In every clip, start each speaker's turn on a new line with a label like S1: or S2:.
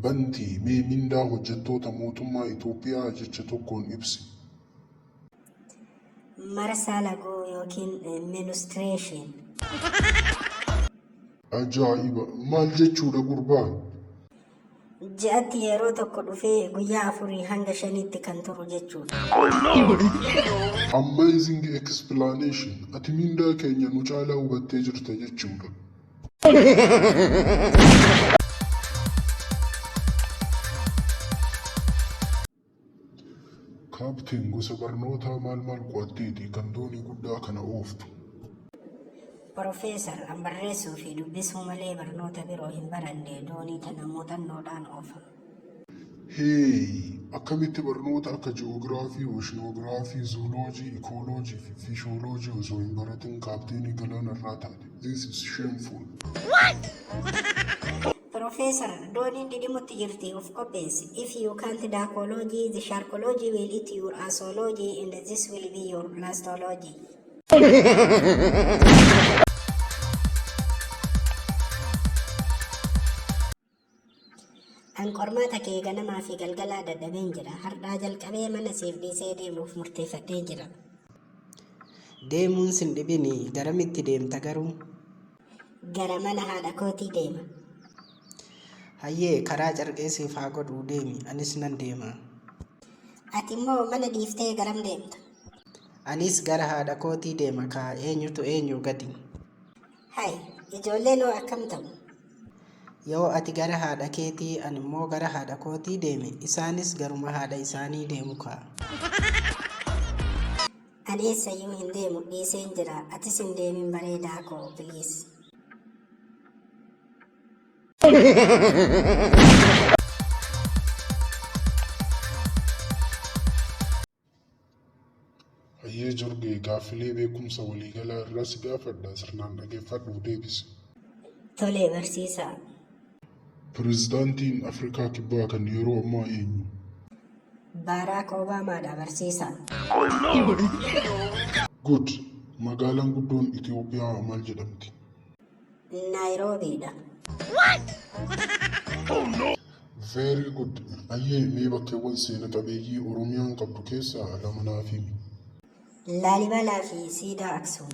S1: Bantii, mee mindaa hojjettoota mootummaa Itoophiyaa jecha tokkoon ibsi.
S2: Marsaa laguu yookiin menstruation.
S1: Ajaa'iba! Maal jechuudha gurbaa?
S2: Ji'atti yeroo tokko dhufee guyyaa afurii hanga shaniitti kan turu jechuudha.
S1: Amazing explanation! Ati mindaa keenya nu caalaa hubattee jirta jechuudha. Kaapteen, gosa barnootaa maal maal qo'atteeti kan doonii guddaa kana ooftu?
S2: Profeesar, an barreessuu fi dubbisuu malee barnoota biroo hin baranne, doonii tana muuxannoodhaan oofa.
S1: Heey! Akkamitti barnoota akka ji'oogiraafii, oshinoogiraafii, zuuloojii, ikooloojii fi fiishooloojii osoo hin baratin kaapteenii galaana irraa taate? This is shameful.
S2: Profeesar, dooniin dhidhimutti jirti, of qopheessi. If you can't daakology, the sharkology will eat your assology and this will be your lastology. An qormaata kee ganamaa fi galgalaa dadhabeen jira. Hardhaa jalqabee mana siif dhiisee deemuuf murteeffadhee jira.
S3: Deemuun sin dhibini, garamitti deemta garuu?
S2: Gara mana haadha kootii deema.
S3: Hayyee, karaa carqee siif haa godhuu deemi, anis nan deema.
S2: Ati immoo mana dhiiftee garam deemta?
S3: Anis gara haadha kootii deema kaa, eenyutu eenyuu gadi?
S2: Hay, ijoolleen hoo akkam ta'u?
S3: Yoo ati gara haadha keetii, ani immoo gara haadha kootii deeme, isaanis garuma haadha isaanii deemu kaa.
S2: Ani eessayyuu hin deemu, dhiiseen jira. Atis hin deemin bareedaa koo, please.
S1: Hayyee Jorgee, gaaffilee beekumsa waliigalaa irraa si gaafadha, sirnaan dhageeffadhuu deebisi.
S2: Tole barsiisaa.
S1: Pirezidaantiin Afrikaa Kibbaa kan yeroo ammaa eenyu?
S2: Baaraak Obaamaadha barsiisaa.
S1: Good. Magaalaan guddoon Itoophiyaa maal jedhamti?
S2: Naayiroobiidha.
S1: Very good. Hayyee, mee bakkeewwan seena qabeeyyii Oromiyaan qabdu keessaa lama naaf himi.
S2: Laalibalaa fi Siidaa Aksuum.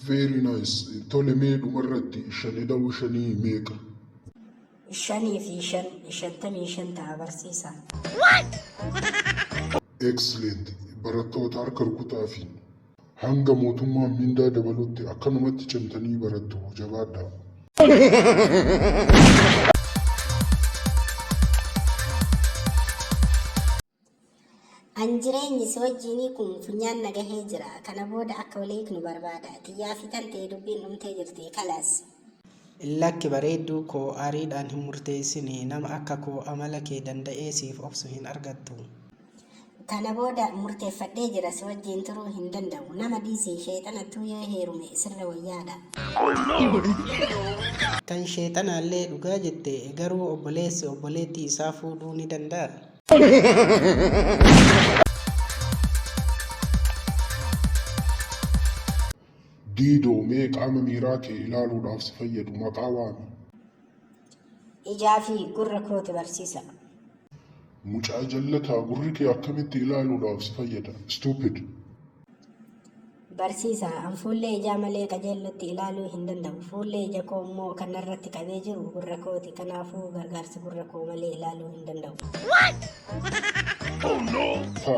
S1: Very nice. Tole, mee dhumarratti shan ida'uu shanii meeqa?
S2: Shanii fi shan 55 ta'a barsiisaa.
S1: Excellent. Barattoota, harka rukutaa fi hanga mootummaan mindaa dabalutti akkanumatti cimtanii barattu, jabaadhaa.
S2: An jireenyi si wajjiinii kun funyaan na gahee jira. Kana booda akka wal hiiknu barbaada. Tiyyaa fi tantee dubbiin dhumtee jirti. Kalaas.
S3: Lakki bareedduu koo, aariidhaan hin murteessini, nama akka koo amala kee danda'ee siif obsu hin argattu.
S2: Kana booda murteeffadhee jira, si wajjiin turuu hin danda'u. Nama dhiisii sheexanattuu yoo heerume sirra wayyaadha.
S3: Kan sheexanaallee dhugaa jette, garuu obboleessi obboleettii isaa fuudhuu ni danda'aa?
S1: Diidoo, mee qaama miiraa kee ilaaluudhaaf si fayyadu maqaa waami.
S2: Ijaa fi gurra kooti barsiisa.
S1: Mucaa jallataa, gurri kee akkamitti ilaaluudhaaf si fayyada? Stupid.
S2: Barsiisa, an fuullee ijaa malee qajeellotti ilaaluu hin danda'u. Fuullee ija koo immoo kan narratti qabee jiru gurra kooti. Kanaafuu gargaarsa gurra koo malee ilaaluu hin danda'u.
S1: Ha!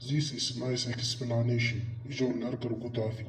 S1: This is nice explanation. Ijoollee, harka rukutaafi.